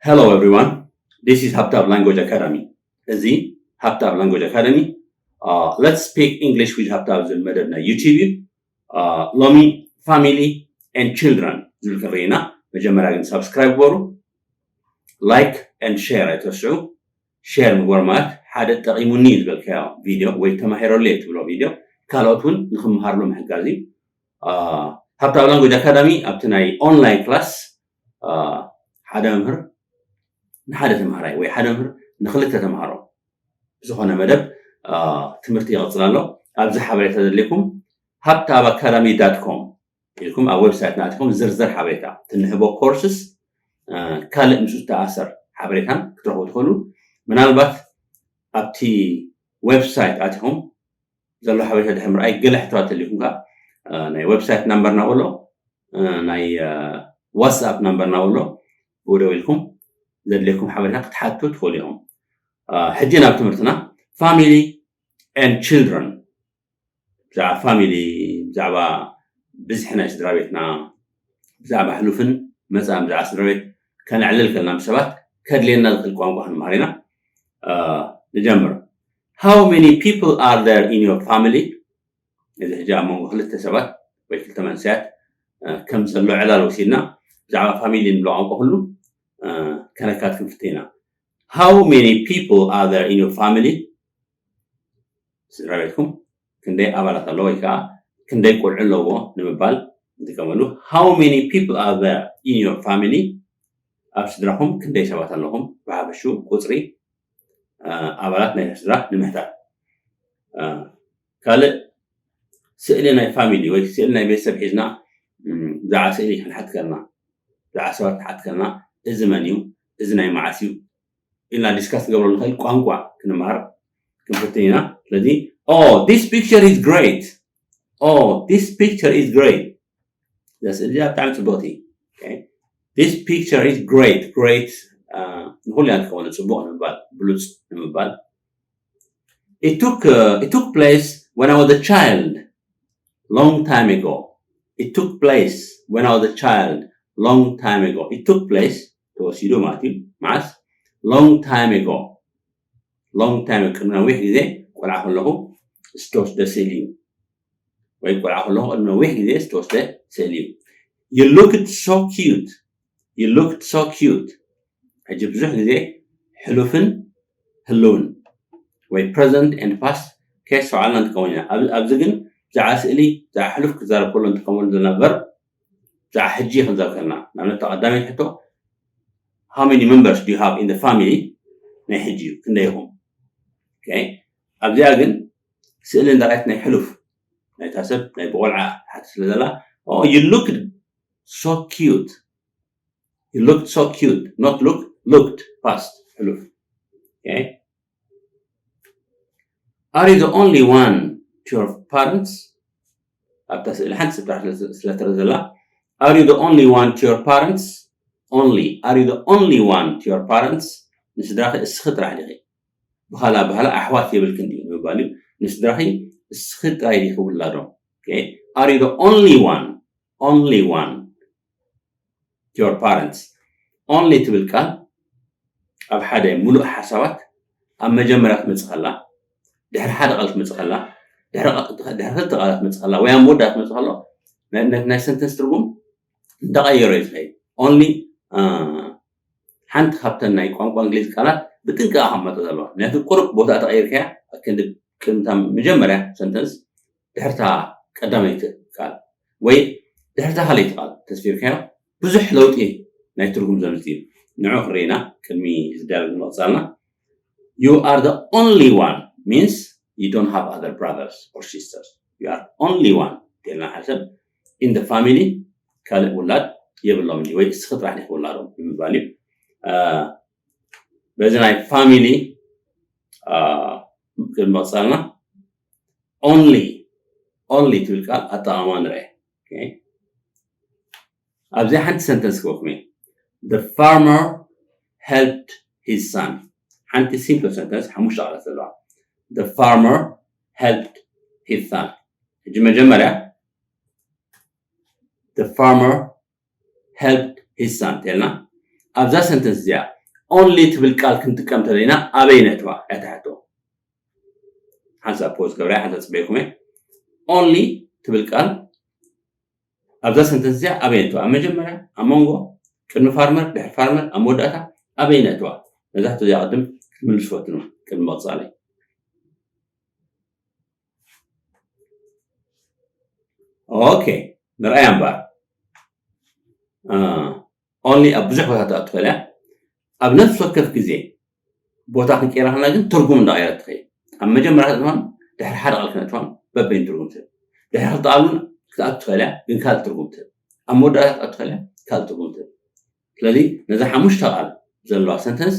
Hello everyone, this is Habtab Language Academy. እዚ Habtab Language Academy, uh, Let's Speak English with Habtab ዝብል መደብ ናይ YouTube እዩ። Uh, ሎሚ family and children ዝብል ክንርኢ ኢና። መጀመርያ ግን ሳብስክራይብ ግበሩ፣ ላይክ and ሼር ኣይትረስዑ። ሼር ምግባር ማለት ሓደ ጠቒሙኒ ዝበልካዮ ቪድዮ ወይ ተማሂረሉ እየ ትብሎ ቪድዮ ካልኦት እውን ንክምሃርሉ ምሕጋዝ እዩ። Uh, Habtab Language Academy ኣብቲ ናይ ኦንላይን ክላስ ሓደ መምህር ንሓደ ተምሃራይ ወይ ሓደ መምህር ንክልተ ተምሃሮ ብዝኾነ መደብ ትምህርቲ ይቕፅል ኣሎ። ኣብዚ ሓበሬታ ዘድልየኩም habtabacademy dot com ኢልኩም ኣብ ዌብሳይትና ኣቲኹም ዝርዝር ሓበሬታ ትንህቦ ኮርስስ ካልእ ምስ ዝተኣሰር ሓበሬታን ክትረኽቡ ትኽእሉ። ምናልባት ኣብቲ ዌብሳይት ኣቲኹም ዘሎ ሓበሬታ ድሕሪ ምርኣይ ገለ ሕቶታት ተልዩኩም ከዓ ናይ ዌብሳይት ናምበርና ኣሎ፣ ናይ ዋትስኣፕ ናምበርና ኣሎ፣ ብኡ ደዊልኩም ዘድልየኩም ሓበሬታ ክትሓቱ ትኽእሉ ኢኹም። ሕጂ ናብ ትምህርትና family and children ብዛዕባ ፋሚሊ ብዛዕባ ብዝሒ ናይ ስድራ ቤትና ብዛዕባ ሕሉፍን መፃእን ብዛዕባ ስድራ ቤት ከነዕልል ከለና ምስ ሰባት ከድልየና ዝኽእል ቋንቋ ክንምሃር ኢና። ንጀምር። How many people are there in your family? እዚ ሕጂ ኣብ መንጎ ክልተ ሰባት ወይ ክልተ መንእሰያት ከም ዘሎ ዕላል ወሲድና ብዛዕባ ፋሚሊ ንብሎ ቋንቋ ኩሉ ከነካት ክንፍትን ኢና። How many people are there in your family? ስድራ ቤትኩም ክንደይ ኣባላት ኣለዎ ወይ ከዓ ክንደይ ቆልዑ ኣለዎ ንምባል ንጥቀመሉ። How many people are there in your family? ኣብ ስድራኹም ክንደይ ሰባት ኣለኹም? ብሓፈሹ ቁፅሪ ኣባላት ናይ ስድራ ንምሕታት። ካልእ ስእሊ ናይ ፋሚሊ ወይ ስእሊ ናይ ቤተሰብ ሒዝና ብዛዕባ ስእሊ ክንሓት ከለና ብዛዕባ ሰባት ክንሓት ከለና እዚ መን እዩ፣ እዚ ናይ መዓስ እዩ ኢልና ዲስካስ ንገብረሉ ንኽእል ቋንቋ ክንምሃር ክንፍትን ኢና። ስለዚ oh this picture is great, oh this picture is great፣ እዛ ስእሊ እዚኣ ብጣዕሚ ፅብቕቲ። This picture is great, great ንኩሉ እያ ትኸውን፣ ፅቡቕ ንምባል ብሉፅ ንምባል። It took, uh, it took place when I was a child, long time ago. It took place when I was a child, long time ago. It took place ተወሲዱ ማለት እዩ። መዓስ? Long time ago. Long time ago ቅድሚ ነዊሕ ግዜ ቆልዓ ከለኹ ዝተወስደ ስእሊ እዩ። ወይ ቆልዓ ከለኹ ቅድሚ ነዊሕ ግዜ ዝተወስደ ስእሊ እዩ። You looked so cute. You looked so cute. ሕጂ ብዙሕ ግዜ ሕሉፍን ህልውን ወይ present and past ከየስተውዓልና ንጥቀመሉ ኢና። ኣብዚ ግን ብዛዕባ ስእሊ ብዛዕባ ሕሉፍ ክዛረብ ከሎ ንጥቀመሉ ዘለና ቨርብ ብዛዕባ ሕጂ ክንዛረብ ከለና ንኣብነት ቀዳመይቲ ሕቶ how many members do you have in the family? ናይ ሕጂ እዩ ክንደይ ኢኹም? ኣብዚኣ ግን ስእሊ እንዳርኣየት ናይ ሕሉፍ ናይታ ሰብ ናይ ብቆልዓ ትሓትት ስለ ዘላ oh you looked so cute, you looked so cute, not look, looked, past ሕሉፍ። Are you the only one to your parents? ኣብታ ስእሊ ሓንቲ ሰብ ጥራሕ ስለትርኢ ዘላ are you the only one to your parents? Only, are you the only one to your parents? ንስድራኺ እስኺ ጥራሕ ዲኺ? ብኻላ ብኻላ ኣሕዋት የብልክን ድዩ ንምባል እዩ። ንስድራኺ እስኺ ጥራይ ዲኺ ውላዶም? Are you the only one, only one to your parents? Only ትብል ቃል ኣብ ሓደ ሙሉእ ሓሳባት ኣብ መጀመርያ ክትመፅእ ከላ ድሕሪ ሓደ ቃል ክትመፅእ ከላ ድሕሪ ክልተ ቃላት ክትመፅእ ከላ ወይ ኣብ መወዳእታ ክትመፅእ ከሎ ናይ ሰንተንስ ትርጉም እንዳቐየሮ እዩ ዝኸይድ። Only ሓንቲ ካብተን ናይ ቋንቋ እንግሊዝ ቃላት ብጥንቃቐ ከመጠ ዘለዎ ምክንያቱ ቁሩብ ቦታ ተቐይርካያ ክንዲ ቅድምታ መጀመርያ ሰንተንስ ድሕርታ ቀዳመይቲ ቃል ወይ ድሕርታ ካልኣይቲ ቃል ተስፊርካዮ ብዙሕ ለውጢ ናይ ትርጉም ዘምፅእ እዩ። ንዑ ክንርኢና ቅድሚ ዝዳረግ ንምቕፃልና you are the only one means you don't have other brothers or sisters, you are only one። ተልና ሓሰብ in the family ካልእ ውላድ የብሎም ወይ እስኺ ጥራሕ ዲኺ ውላዶም ብምባል እዩ። በዚ ናይ ፋሚሊ ቅድሚ መቕፃልና only only ትብል ቃል ኣጠቓቕማ ንርአ። ኣብዚኣ ሓንቲ ሰንተንስ ክበኩም እየ። The farmer helped his son። ሓንቲ simple sentence ሓሙሽተ ቃላት ዘለዋ። The farmer helped his son። ሕጂ መጀመርያ the farmer helped his son ተልና ኣብዛ ሰንተንስ እዚኣ only ትብል ቃል ክንጥቀም ተለና ኣበይ ነእትዋ እያ ትሕቶ። ሓንሳብ ፖዝ ገብረ ሓንሳብ ፅበይኩም እየ። Only ትብል ቃል ኣብዛ ሰንተንስ እዚኣ ኣበይ ነእትዋ? ኣብ መጀመርያ፣ ኣብ መንጎ፣ ቅድሚ ፋርመር፣ ድሕሪ ፋርመር፣ ኣብ መወዳእታ ኣበይ ነእትዋ? ነዛ ሕቶ እዚኣ ቅድም ክትምልሱ ፈትኑ ቅድሚ ምቕፃለይ። ኦኬ፣ ንርኣያ እምበር። Only ኣብ ብዙሕ ቦታ ትኣቱ ትኽእል እያ። ኣብ ነፍሲ ወከፍ ግዜ ቦታ ክንቀይራ ከለና ግን ትርጉም እንዳቐየረት ትኸይድ። ኣብ መጀመርያ ክትእትዋን ድሕሪ ሓደ ቃል ክነእትዋን በበይን ትርጉም ትህብ። ድሕሪ ክልተ ቃል እውን ክትኣቱ ትኽእል እያ፣ ግን ካልእ ትርጉም ትህብ። ኣብ መወዳእታ ክትኣቱ ትኽእል እያ፣ ካልእ ትርጉም ትህብ። ስለዚ ነዛ ሓሙሽተ ቃል ዘለዋ ሰንተንስ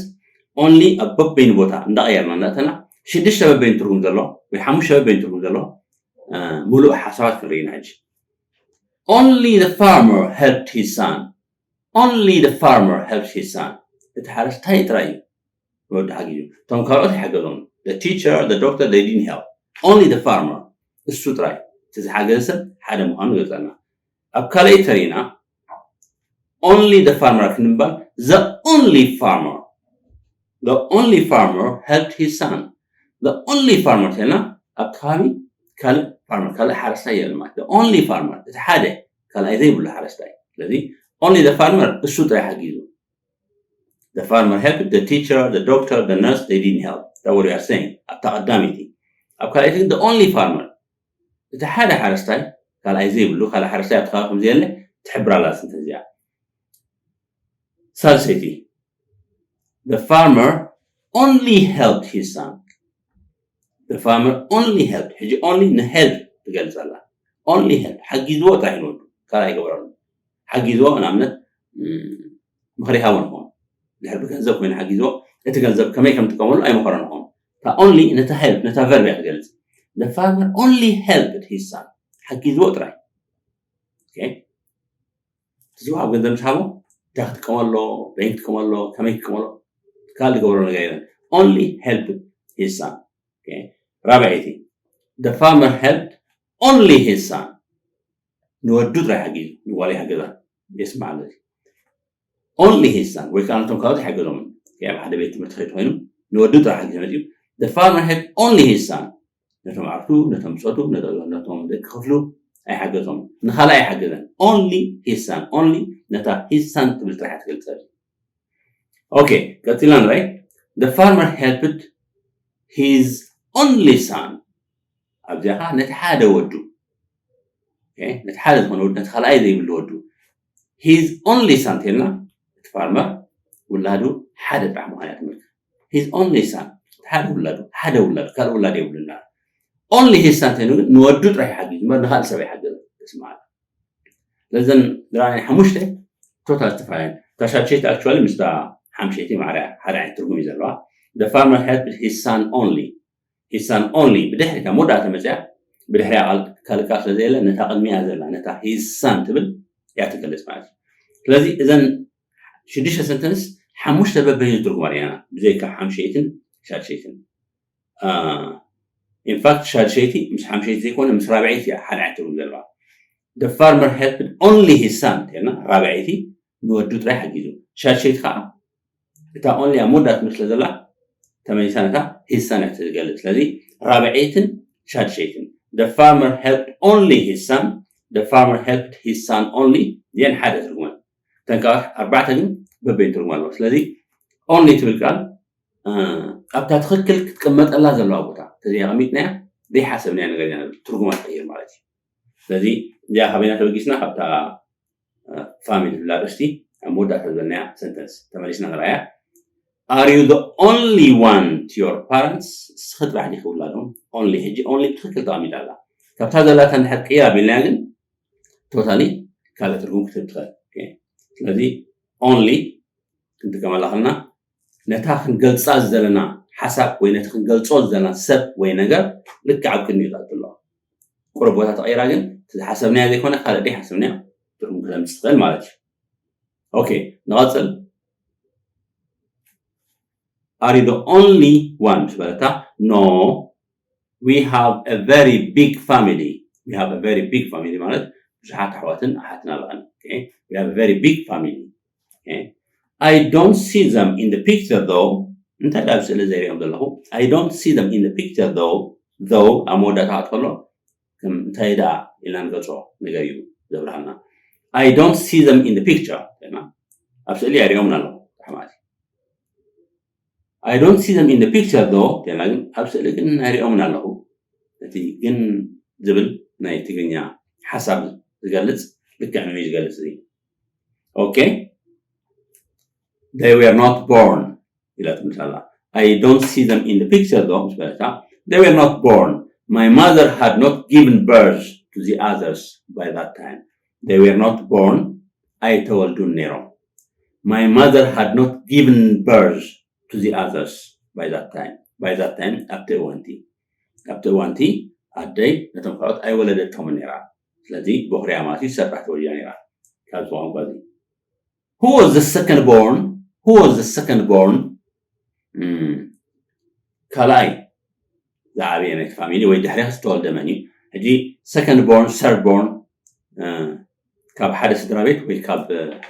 only ኣብ በበይኑ ቦታ እንዳቐየርና እንዳእተና ሽዱሽተ በበይኑ ትርጉም ዘለዎ ወይ ሓሙሽተ በበይኑ ትርጉም ዘለዎ እ፣ ሙሉእ ሓሳባት ክንርኢ ኢና ሕጂ። Only the farmer helped his son. Only the farmer helped his son. እቲ ሓረስታይ ጥራይ እዩ ንወዱ ሓጊዙ። እቶም ካልኦት ኣይሓገዞም። The teacher, the doctor, they didn't help. Only the farmer. እሱ ጥራይ። እቲ ዝሓገዘ ሰብ ሓደ ምዃኑ ይገልጸልና። ኣብ ካልኣይ ተሪና only the farmer ክንባል the only farmer. The only farmer helped his son. The only farmer ተና ኣብቲ ከባቢ ካልእ ፋርመር ካልእ ሓረስታይ የለን ማለት። The only farmer እቲ ሓደ ካልኣይ ዘይብሉ ሓረስታይ። ስለዚ only the farmer እሱ ጥራይ ሓጊዙ። The farmer helped the teacher, the doctor, the nurse, they didn't help. That what you are saying. ኣብታ ቀዳመይቲ። ኣብ ካልኣይቲ ግን the only farmer እቲ ሓደ ሓረስታይ ካልኣይ ዘይብሉ ካልእ ሓረስታይ ኣብቲ ከባቢ ከም ዘየለ ትሕብር ኣላ ስንተዚኣ። ሳልሰይቲ the farmer only helped his son. The farmer only helped. ሕጂ only ንሄልፕ ትገልጸላ። Only help ሓጊዝዎ ጥራሕ ንወዱ ካልኣይ ገበረሉ ሓጊዝዎ ንኣብነት ምኽሪ ሃቦ ንኾን ድሕር ብገንዘብ ኮይኑ ሓጊዝዎ እቲ ገንዘብ ከመይ ከም ጥቀመሉ ኣይመኸሮ ንኾን። እታ only ነታ ሄልፕ ነታ ቨርብ እያ ትገልጽ። The farmer only helped his son ሓጊዝዎ ጥራይ። ዝወሃብ ገንዘብ ምስ ሃቦ እንታይ ክጥቀመሎ በይን ክጥቀመሎ ከመይ ክጥቀመሎ ካልእ ዝገበሮ ነገር የለን። Only helped his son. ራብዐይቲ the farmer helped only his son. ንወዱ ጥራይ ሓጊዙ ንጓል ይሓገዛ የስማዕ ኣለዚ only his son ወይ ከዓ ነቶም ካልኦት ኣይሓገዞምን። ኣብ ሓደ ቤት ትምህርቲ ከይዱ ኮይኑ ንወዱ ጥራይ ሓጊዙ መፅዩ። The farmer helped only his son. ነቶም ዓርኩ ነቶም ብፆቱ ነቶም ደቂ ክፍሉ ኣይሓገዞም ንካልእ ኣይሓገዘን። Only his son. Only ነታ his son ትብል ጥራሕ ትገልፀል። ኦኬ ቀፂልና ንራይ the farmer helped his only son. ኣብዚኣ ከዓ ነቲ ሓደ ወዱ ነቲ ሓደ ዝኾነ ወዱ ነቲ ካልኣይ ዘይብሉ ወዱ his only son ተልና እቲ ፋርመር ውላዱ ሓደ ጥራሕ ምዃን እያ ትምልከት። His only son ሓደ ውላዱ ሓደ ውላዱ ካልእ ውላድ የብሉና። Only his son ተይኑ ግን ንወዱ ጥራሕ ይሓግዝ እምበር ንካልእ ሰብ ኣይሓገዘ። ተስማዕና ለዘን ዝረኣናይ ሓሙሽተ ቶታል ዝተፈላለዩ ታሻቸይቲ actually ምስታ ሓምሸይቲ ማዕረ ሓደ ዓይነት ትርጉም እዩ ዘለዋ። The farmer helped his son only. His son only ብድሕሪ ካብ መወዳእታ መፅያ ብድሕሪያ ካልእ ቃል ስለ ዘየለ ነታ ቅድሚያ ዘላ ነታ his son ትብል እያ ትገልፅ ማለት እዩ። ስለዚ እዘን ሽዱሽተ ሰንተንስ ሓሙሽተ በበይኑ ትርጉማ ርኢና ብዘይካ ሓምሸይትን ሻድሸይትን። ኢንፋክት ሻድሸይቲ ምስ ሓምሸይቲ ዘይኮነ ምስ ራብዐይቲ እያ ሓደ ዓይነት ትርጉም ዘለዋ። The farmer helped only his son ተልና ራብዐይቲ ንወዱ ጥራይ ሓጊዙ። ሻድሸይቲ ከዓ እታ only ኣብ መወዳእታ ትመስለ ዘላ ተመሊሳ ነታ his son እያ ትገልፅ። ስለዚ ራብዐይትን ሻድሸይትን the farmer helped only his son. The farmer helped his son only እዚአን ሓደ ትርጉመን። እተን ካልኦት ኣርባዕተ ግን በበይን ትርጉም ኣለዎ። ስለዚ only ትብል ቃል ኣብታ ትኽክል ክትቅመጠላ ዘለዋ ቦታ ተዘይ ኣቐሚጥናያ ዘይሓሰብናያ ነገር ኢና ትርጉማ ትቀይር ማለት እዩ። ስለዚ እዚኣ ካበይና ተበጊስና ካብታ ፋሚሊ ዝብል ኣርእስቲ ኣብ መወዳእታ ዝበልናያ ሰንተንስ ተመሊስና ንርኣያ። Are you the only one to your parents? እስኺ ጥራሕ ዲኺ ውላዶም? Only ሕጂ only ብትኽክል ተቐሚጣ ኣላ። ካብታ ዘላታ እንድሕር ቅይር ኣቢልናያ ግን ቶታሊ ካልእ ትርጉም ክትህብ ትኽእል። ስለዚ only ክንጥቀመላ ከለና ነታ ክንገልፃ ዝደለና ሓሳብ ወይ ነቲ ክንገልፆ ዝደለና ሰብ ወይ ነገር ልክዕ ኣብ ቅድሚኡ ተእቱ ኣለዋ። ቁሩብ ቦታ ተቐይራ ግን እቲ ዝሓሰብናዮ ዘይኮነ ካልእ ደይ ሓሰብናዮ ትርጉም ክተምፅእ ትኽእል ማለት እዩ። ኦኬ ንቐፅል። Are you the only one ምስ በለታ no we have a very big family. We have a very big family ማለት ብዙሓት ኣሕዋትን ኣሓትን ኣለዋን። We have a very big family. I don't see them in the picture though. እንታይ ደኣ ኣብ ስእሊ ዘይሪኦም ዘለኹ? I don't see them in the picture though. Though ኣብ መወዳእታ ክኣትወሎ ከም እንታይ ደኣ ኢልና ንገልጾ ነገር እዩ ዘብርሃልና። I don't see them in the picture። ኣብ ስእሊ ኣይሪኦምን ኣለኹ። ተሓማቲ I don't see them in the picture though። ግን ኣብ ስእሊ ግን ኣይሪኦምን ኣለኹ። እቲ ግን ዝብል ናይ ትግርኛ ሓሳብ ዝገልጽ ልክዕ ንዩ ዝገልጽ እዚ። Okay። They were not born ኢላ ትምልስ ኣላ። I don't see them in the picture though ምስ በለታ፣ they were not born. My mother had not given birth to the others by that time. They were not born. ኣይተወልዱን ነይሮም። My mother had not given birth to the others by that time. By that time ኣብቲ እዋንቲ ኣብቲ እዋንቲ ኣደይ ነቶም ካልኦት ኣይወለደቶምን ነይራ። ስለዚ ቦኽርያ ማለት እዩ ሰብ ጥራሕ ተወሊዳ ነይራ። ካብዚ ቋንቋ እዚ who was the second born? Who was the second born? ካልኣይ ዝዓበየ ናይቲ ፋሚሊ ወይ ድሕሪ ዝተወልደ መን እዩ? ሕጂ second born, third born ካብ ሓደ ስድራ ቤት ወይ ካብ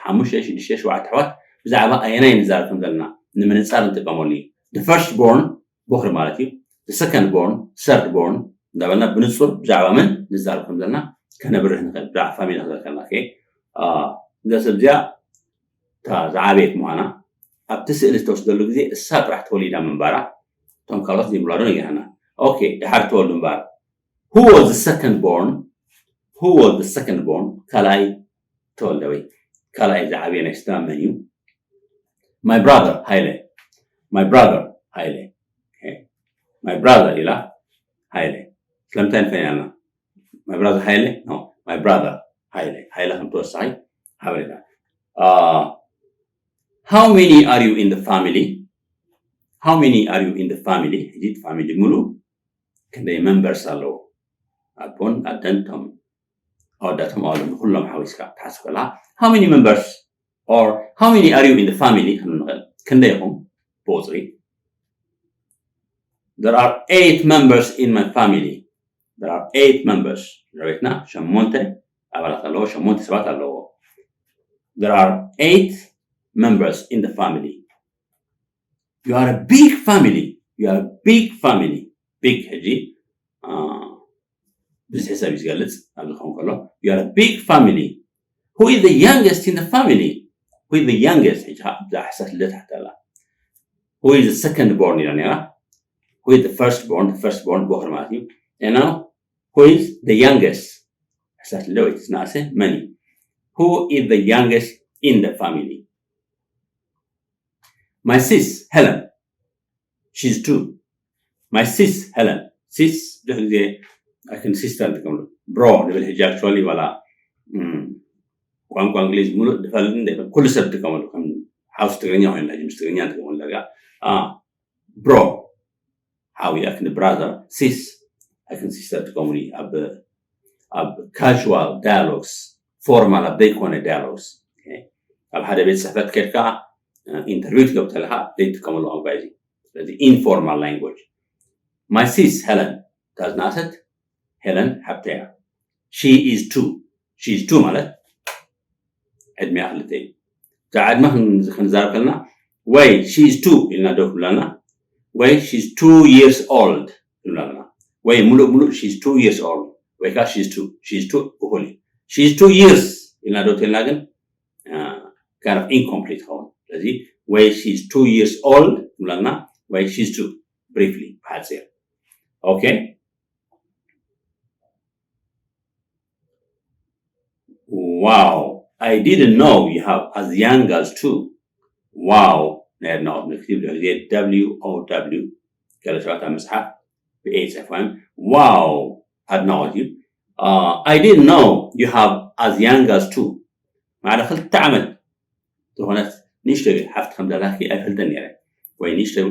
ሓሙሽተ ሽዱሽተ ሸውዓተ ኣሕዋት ብዛዕባ ኣየናይ ንዛረብ ከም ዘለና ንምንፃር ንጥቀመሉ እዩ። The first born ቦኽሪ ማለት እዩ። The second born, third born እንዳበልና ብንፁር ብዛዕባ መን ንዛረብ ከም ዘለና ከነብርህ ንኽእል። ብዛዕባ ፋሚሊ ክዘከልና እዛ ሰብ እዚኣ እታ ዝዓበየት ምዃና ኣብቲ ስእሊ ዝተወስደሉ ግዜ እሳ ጥራሕ ተወሊዳ ምንባራ እቶም ካልኦት ዘይምውላዶ ነጊራና። ኦኬ፣ ድሓር ተወልዱ እምበኣር who was the second born? Who was the second born? ካልኣይ ተወልደ ወይ ካልኣይ ዝዓበየ ናይ ስድራ መን እዩ? My brother ሃይለ። My brother ሃይለ። My brother ኢላ ሃይለ። ስለምንታይ ንፈይናልና? My brother ሃይለ? No, my brother ሃይለ። ሃይለ ከም ተወሳኺ ሓበሬታ። How many are you in the family? How many are you in the family? ሕጂ ፋሚሊ ሙሉ ክንደይ መንበርስ ኣለዎ? ኣቦን ኣደን ቶም ኣወዳቶም ኣዋልዶም ኩሎም ሓዊስካ ትሓስብ ከለካ how many members or how many are you in the family ክንብል ንኽእል። ክንደይ ኢኹም ብቁፅሪ? There are eight members in my family. There are eight members. ስድራ ቤትና ሸሞንተ ኣባላት ኣለዎ፣ ሸሞንተ ሰባት ኣለዎ። There are eight members in the family. You are a big family. You are a big family. Big ሕጂ ብዙሕ ሰብ እዩ ዝገልፅ ኣብዚ ክኸውን ከሎ you are a big family. Who is the youngest in the family? Who is the youngest? ሕጂ ብዛዕባ ሕሳስ ልደት ሓታ ኣላ። Who is the second born ኢላ ነራ? Who is the first born? The first born ቦኽሪ ማለት እዩ። And now who is the youngest? ሕሳስ ልደት ወይ ዝነኣሰ መን እዩ? Who is the youngest in the family? My sis Helen. She's two. My sis Helen. Sis ብዙሕ ግዜ ኣክን ሲስተር ንጥቀምሉ። ብሮ ንብል ሕጂ actually ዋላ ቋንቋ እንግሊዝ ሙሉእ ዝፈልጥ እንደ ኩሉ ሰብ ዝጥቀመሉ ከም ሓውስ ትግርኛ ኮይኑ ሕጂ ምስ ትግርኛ ንጥቀመሉ ዳርጋ ብሮ ሓዊ ኣክን brother sis ኣክን ሲስተር ትጥቀምሉ ኣብ ኣብ casual dialogues formal ኣብ ዘይኮነ dialogues ኣብ ሓደ ቤት ፅሕፈት ከድካ ኢንተርቪው ትገብር ከለካ ዘይትጥቀመሉ ቋንቋ እዩ። ስለዚ informal language። My sis Helen እታ ዝነኣሰት ሄለን ሓብተይ እያ። She is two. She is two ማለት ዕድሚኣ ክልተ እዩ። እዛ ዕድመ ክንዛረብ ከለና ወይ she is two ኢልና ደው ክብላና ወይ she is two years old ክብላና ወይ ሙሉእ ሙሉእ she is two years old ወይ ከዓ she is two እኩል እዩ። She is two years ኢልና ደው ተልና ግን kind of incomplete ይኸውን። ስለዚ ወይ she is two years old ንብለና ወይ she is two briefly ብሓፂር። Okay. Wow, I didn't know you have as young as two. Wow ናይ ኣድናቖት ምልክት ይብሉ። እዚ W O W ገለ ሰባት ኣብ መፅሓፍ ብኤ ይፅሕፎ እዮም። Wow ኣድናቖት እዩ። I didn't know you have as young as two. ማዕረ ክልተ ዓመት ዝኾነት ንእሽተይ ሓፍቲ ከም ዘላኪ ኣይፈልጥን ነይረ ወይ ንእሽተይ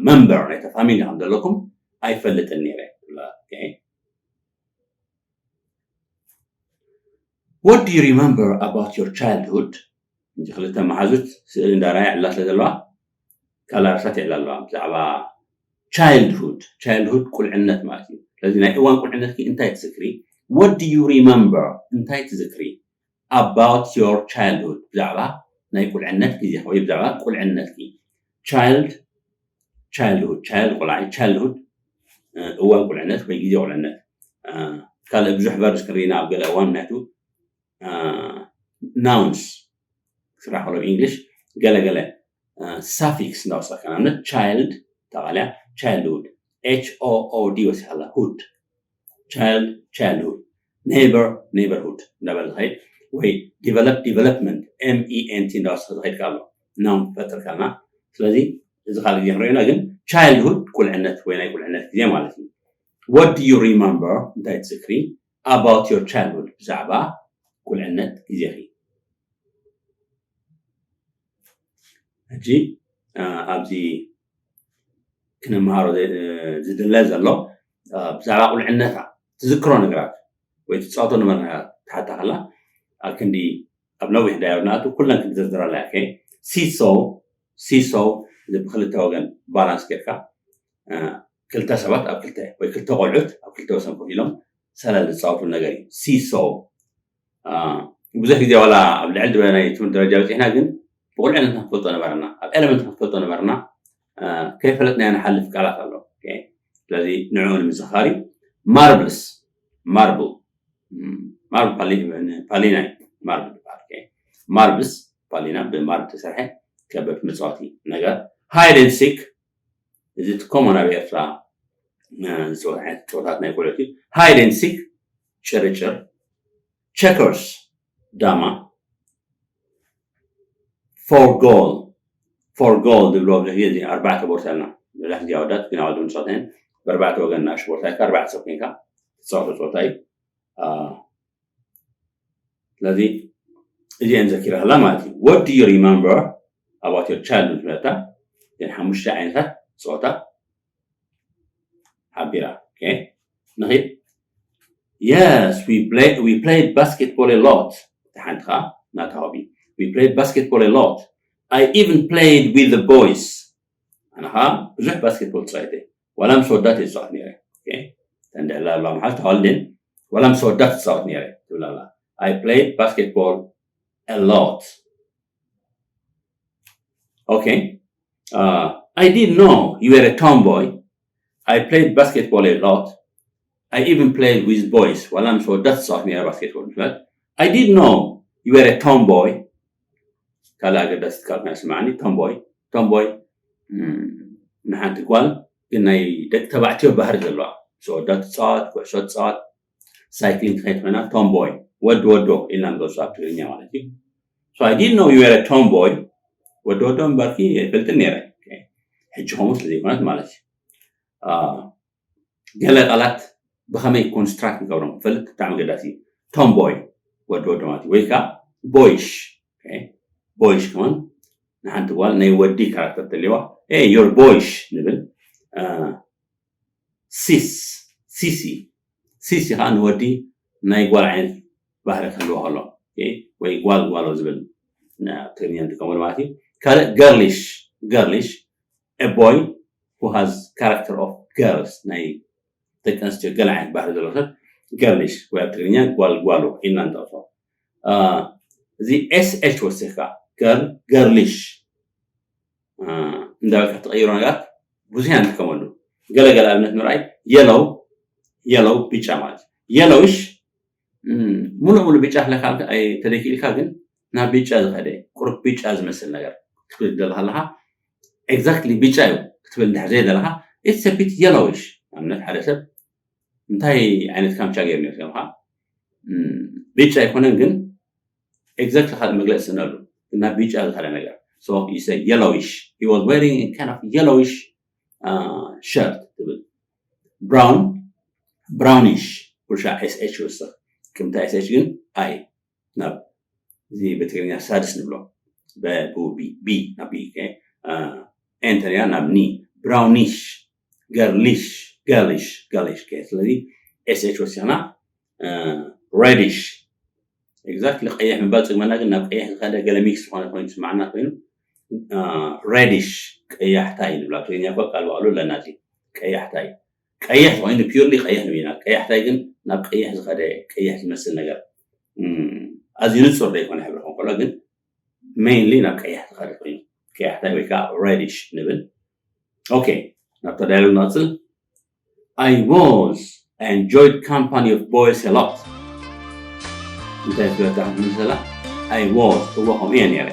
መንበር ናይታ ፋሚሊ ከም ዘለኩም ኣይፈልጥን ነይረ። What do you remember about your childhood? እዚ ክልተ መሓዙት ስእሊ እንዳረኣያ ዕላ ስለ ዘለዋ ካልእ ኣርሳት ይዕላ ኣለዋ ብዛዕባ childhood። Childhood ቁልዕነት ማለት እዩ። ስለዚ ናይ እዋን ቁልዕነትኪ እንታይ ትዝክሪ? What do you remember? እንታይ ትዝክሪ? About your childhood ብዛዕባ ናይ ቁልዕነት ግዜ ወይ ብዛዕባ ቁልዕነት። Child childhood child ቆልዓ childhood እዋን ቁልዕነት ወይ ግዜ ቁልዕነት። ካልእ ብዙሕ verbs ክንርኢና ኣብ ገለ እዋን ናይቱ nouns ክስራሕ ከሎ ብእንግሊሽ ገለገለ suffix እንዳወሰድካ ንኣብነት child ተቃልያ childhood h o o d ወሲኻላ hood child childhood neighbor neighborhood እንዳበለ ዝኸይድ ወይ develop development m e n t እንዳወሰኸ ዝኸይድ ኣሎ noun ክፈጥር ከልና ስለዚ እዚ ካልእ ግዜ ክንሪኦ ኢና ግን childhood ቁልዕነት ወይ ናይ ቁልዕነት ግዜ ማለት እዩ what do you remember እንታይ ትዝክሪ about your childhood ብዛዕባ ቁልዕነት ግዜኺ ሕጂ ኣብዚ ክንምሃሮ ዝድለ ዘሎ ብዛዕባ ቁልዕነታ ትዝክሮ ነገራት ወይ ትፃወቶ ነበርና ትሓታ ከላ ኣብ ክንዲ ኣብ ነዊሕ ዳያብ ንኣቱ ኩለን ክንዘርዝረላ እያ ሲሶ ሲሶ ብክልተ ወገን ባላንስ ጌርካ ክልተ ሰባት ኣብ ክልተ ወይ ክልተ ቆልዑት ኣብ ክልተ ወሰን ኮፍ ኢሎም ሰለል ዝፃወቱ ነገር እዩ ሲሶ ብዙሕ ግዜ ዋላ ኣብ ልዕሊ ዝበለ ናይ ትምህርቲ ደረጃ በፂሕና ግን ብቁልዕነትና ክንፈልጦ ነበረና ኣብ ኤለመንት ክንፈልጦ ነበረና ከይፈለጥናዮ ንሓልፍ ቃላት ኣሎ ስለዚ ንዕኡ ንምዝኻር እዩ marbles marble marble ፓሊና marble marbles ፓሊና ብማርብ ተሰርሐ ከበድ መፃወቲ ነገር hide and seek እዚ ትኮሞ ናብ ኤርትራ ዝፀወት ዓይነት ፀወታት ናይ ቆልዑት እዩ hide and seek ጭርጭር checkers ዳማ for goal for goal ዝብልዎ ብዙሕ ግዜ ኣርባዕተ ቦርሳ ኣለና ብዙሕ ግዜ ኣወዳት ግን ኣወዳት ንፀወት ብኣርባዕተ ወገን ንኣሽቱ ቦርሳ ኢልካ ኣርባዕተ ሰብ ኮይንካ ትፃወቶ ፀወታ እዩ ስለዚ እዚአን ዘኪረላ ማለት እዩ what do you remember about your childhood ዝበለታ እዘን ሓሙሽተ ዓይነታት ፀወታ ሓቢራ ንኺድ yes we play we played basketball a lot ሓንቲ ከዓ ናታ ሆቢ we played basketball a lot I even played with the boys ኣነ ከዓ ብዙሕ ባስኬትቦል ተፃወተ ዋላ ምስ ወዳት ይፃወት ነረ ተንድዕላ ላ መሓል ተዋልድን ዋላ ምስ ወዳት ትፃወት ነረ ትብል ኣላ I played basketball a lot okay uh, I didn't know you were a tomboy I played basketball a lot I even played with boys ዋላ ምስ ወዳት ትፃወት ነረ ባስኬትቦል ትብል I didn't know you were a tomboy ካልእ ኣገዳሲ ትካል ናይ ስማዕኒ tomboy tomboy ንሓንቲ ጓል ግን ናይ ደቂ ተባዕትዮ ባህሪ ዘለዋ ምስ ወዳት ትፃወት ኩዕሶ ትፃወት ሳይክሊንግ ትኸይድ ኮይና tomboy ወዲ ወዶ ኢልና ንገልፆ ኣብ ትግርኛ ማለት እዩ so I didn't know you were a tomboy ወዲ ወዶ እምበርኪ ኣይፈልጥን ነረ ሕጂ ከምኡ ስለ ዘይኮነት ማለት እዩ ገለ ቃላት ብኸመይ ኮንስትራክት ንገብሮም ክፈልጥ ብጣዕሚ ገዳሲ እዩ tomboy ወዲ ወዶ ማለት እዩ ወይ ከዓ boyish boyish ከማን ንሓንቲ ጓል ናይ ወዲ ካራክተር ተልዋ you're boyish ንብል sis ሲሲ ሲሲ ከዓ ንወዲ ናይ ጓል ዓይነት ባህሪ ክህልዎ ከሎ ወይ ጓል ጓሎ ዝብል ትግርኛ ንጥቀመሉ ማለት እዩ ካልእ girlish girlish a boy who has character of girls ናይ ደቂ ኣንስትዮ ገለ ዓይነት ባህሪ ዘለዎ ሰብ girlish ወይ ኣብ ትግርኛ ጓል ጓሎ ኢልና ንጠቕሶ እዚ sh ወሲኽካ girlish እንዳበልካ ትቐይሮ ነገራት ብዙሕ ኢና ንጥቀመሉ ገለገለ ኣብነት ምርኣይ yellow yellow ብጫ ማለት yellowish ሙሉእ ሙሉእ ብጫ ክለካ ተደይክኢልካ ግን ናብ ብጫ ዝኸደ ቁሩብ ብጫ ዝመስል ነገር ክትብል ደለካ ኣለካ exactly ብጫ እዩ ክትብል እንድሕር ዘይደለካ it's a bit yellowish ኣብነት ሓደ ሰብ እንታይ ዓይነት ካምቻ ገይሩ ነርካ ብጫ ኣይኮነን ግን exactly ካልእ መግለፂ ስእነሉ እና ብጫ ዝኸደ ነገር so you say yellowish he was wearing a kind of yellowish uh, shirt ትብል brown brownish ኩልሻ sh ወስኽ ቅምታ sh ግን i ናብ እዚ ብትግርኛ ሳድስ ንብሎ ብ ናብ ቢ ኤንተርያ ናብ ኒ brownish girlish girlish girlish ስለዚ sh ወሲኽና reddish exactly ቀይሕ ምባል ፅግመና ግን ናብ ቀይሕ ዝኸደ ገለ ሚክስ ዝኾነ ኮይኑ ዝስማዕና ኮይኑ reddish ቀያሕታይ ንብላ ትግርኛ እኳ ቃል ባዕሉ ኣለና ቀያሕታይ ቀይሕ ኮይኑ purely ቀይሕ ንብና ቀያሕታይ ግን ናብ ቀይሕ ዝኸደ ቀይሕ ዝመስል ነገር ኣዝዩ ንፁር ዘይኮነ ሕብሪ ከሎ ግን mainly ናብ ቀያሕቲ ክኸይድ ኮይኑ፣ ቀያሕታይ ወይ ከዓ reddish ንብል። Okay, ናብታ dialogue ንቐፅል። I was I enjoyed company of boys a lot። እንታይ ትበታ ምስላ? I was እወ ከምኡ እየ ነይረ።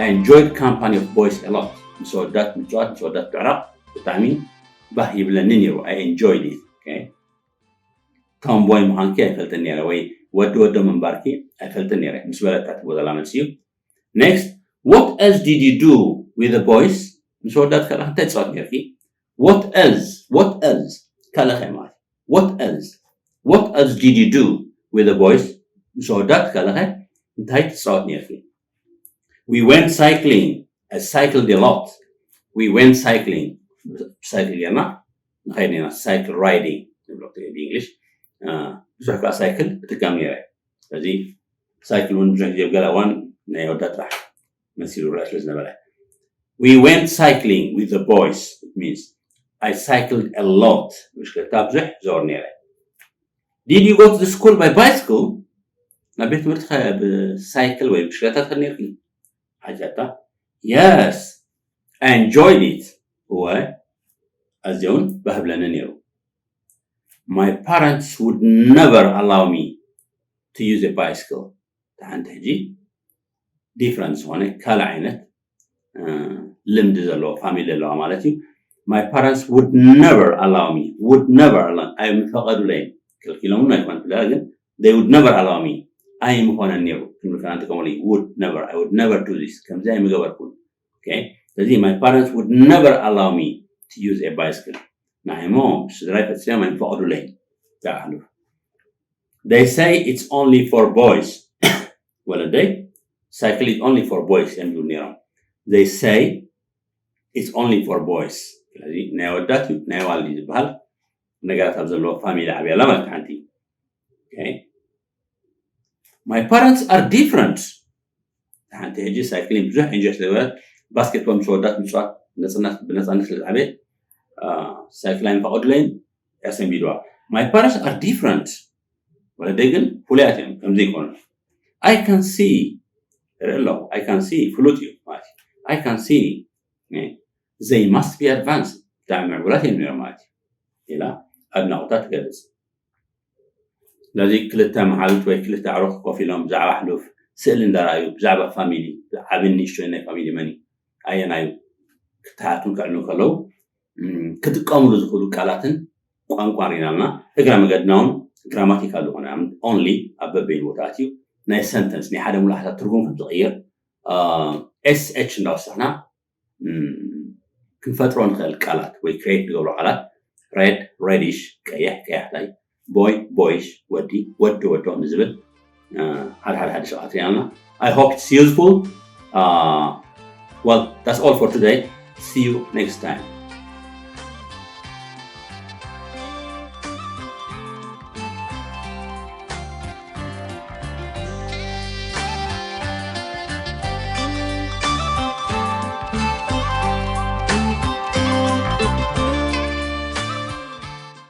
I enjoyed company of boys a lot። ምስ ወዳት ምፅዋት፣ ምስ ወዳት ምዕራቕ ብጣዕሚ ባህ ይብለኒ ነይሩ። I enjoyed it። Okay? Tomboy ምዃንኪ ኣይፈልጥን ነይረ ወይ ወዲ ወዶ ምንባርኪ ኣይፈልጥን ነይረ ምስ በለታ ትቦ ዘላ መልሲ እዩ። Next, what else did you do with the boys? ምስ ወዳት ከለኻ እንታይ ትፃወት ነርኪ? What else? What else? ካልእ ከ ማለት እዩ። What else? What else did you do with the boys? ምስ ወዳት ከለኸ እንታይ ትፃወት ነርኪ? We went cycling. I cycled a lot. We went cycling. ሳይክል ጌርና ንኸይድ ኔና። Cycle riding ንብሎ ብእንግሊሽ። ብዙሕ ከዓ ሳይክል እጥቀም ነይረ። ስለዚ ሳይክል እውን ብዙሕ ግዜ ኣብ ገለ እዋን ናይ ወዳ ጥራሕ መሲሉ ረአ ስለ ዝነበረ። We went cycling with the boys. It means I cycled a lot. ብሽክለታ ብዙሕ ዞር ነይረ። Did you go to the school by bicycle? ናብ ቤት ትምህርቲ ብሳይክል ወይ ብሽክለታ ትኸድ ነርኪ? ሓጃታ። Yes, I enjoyed it. እወ ኣዝየውን ባህብለኒ ነይሩ። My parents would never allow me to use a bicycle. ሓንቲ ሕጂ ዲፍረንት ዝኾነ ካልእ ዓይነት ልምዲ ዘለዎ ፋሚሊ ኣለዋ ማለት እዩ። My parents would never allow me, would never allow ኣይምፈቐዱለይን፣ ከልኪሎምና ኣይኮን ብላ ግን they would never allow me ኣይምኾነን ነይሩ ክንብል ከና ንጥቀመሉ። Would never, I would never do this፣ ከምዚ ኣይምገበርኩን። Okay? ስለዚ my parents would never allow me to use a bicycle። ንዓይሞ ስድራይ ፈፂሞም ኣይምፈቐዱለይን። ይበሃሉ። They say it's only for boys። ወለደይ ሳይክል is only for boys እዮም ዝብሉ ነይሮም። They say it's only for boys። ስለዚ ናይ ወዳት እዩ ናይ ዋልዲ ዝበሃል ነገራት ኣብ ዘለዎ ፋሚሊ ዓብያላ ማለት ሓንቲ። Okay? My parents are different። ሓንቲ ሕጂ ሳይክሊን ብዙሕ ኢንጆይ ስለዝገበረት ባስኬትቦል ምስ ወዳት ምፅዋት ነፅነት ብነፃነት ስለዝዓበየት ሳይክል ኣይምፈቐዱለይን። ያሰንቢድዋ። My parents are different። ወለደይ ግን ፍሉያት እዮም ከምዚ ይኮኑ። I can see ርኢ ኣለኹ። I can see ፍሉጥ እዩ ማለት እዩ። I can see they must be advanced ብጣዕሚ ምዕቡላት እዮም ነይሮም ማለት እዩ ኢላ ኣድናቑታ ትገልፅ። ስለዚ ክልተ መሓዙት ወይ ክልተ ኣዕሩኽ ኮፍ ኢሎም ብዛዕባ ሕሉፍ ስእሊ እንዳረኣዩ ብዛዕባ ፋሚሊ ዓብን ንእሽቶን ናይ ፋሚሊ መን እዩ ኣየናዩ ክተሓቱን ከዕልኑ ከለዉ ክጥቀምሉ ዝኽእሉ ቃላትን ቋንቋን ርኢናልና እግራ መገድና እውን ግራማቲካል ዝኾነ only ኣብ በበይን ቦታ ኣትዩ ናይ ሰንተንስ ናይ ሓደ ሙሉ ሓሳብ ትርጉም ከም ዝቕይር S H እንዳወሰኽና ክንፈጥሮ ንኽእል ቃላት ወይ ክሬት ንገብሮ ቃላት ሬድ ሬዲሽ ቀይሕ ቀያሕታይ ቦይ ቦይሽ ወዲ ወዲ ወዶ ንዝብል ሓደ ሓደ ሓደ ሸውዓተ ርኢናልና። I hope it's useful. Well, that's all for today. See you next time.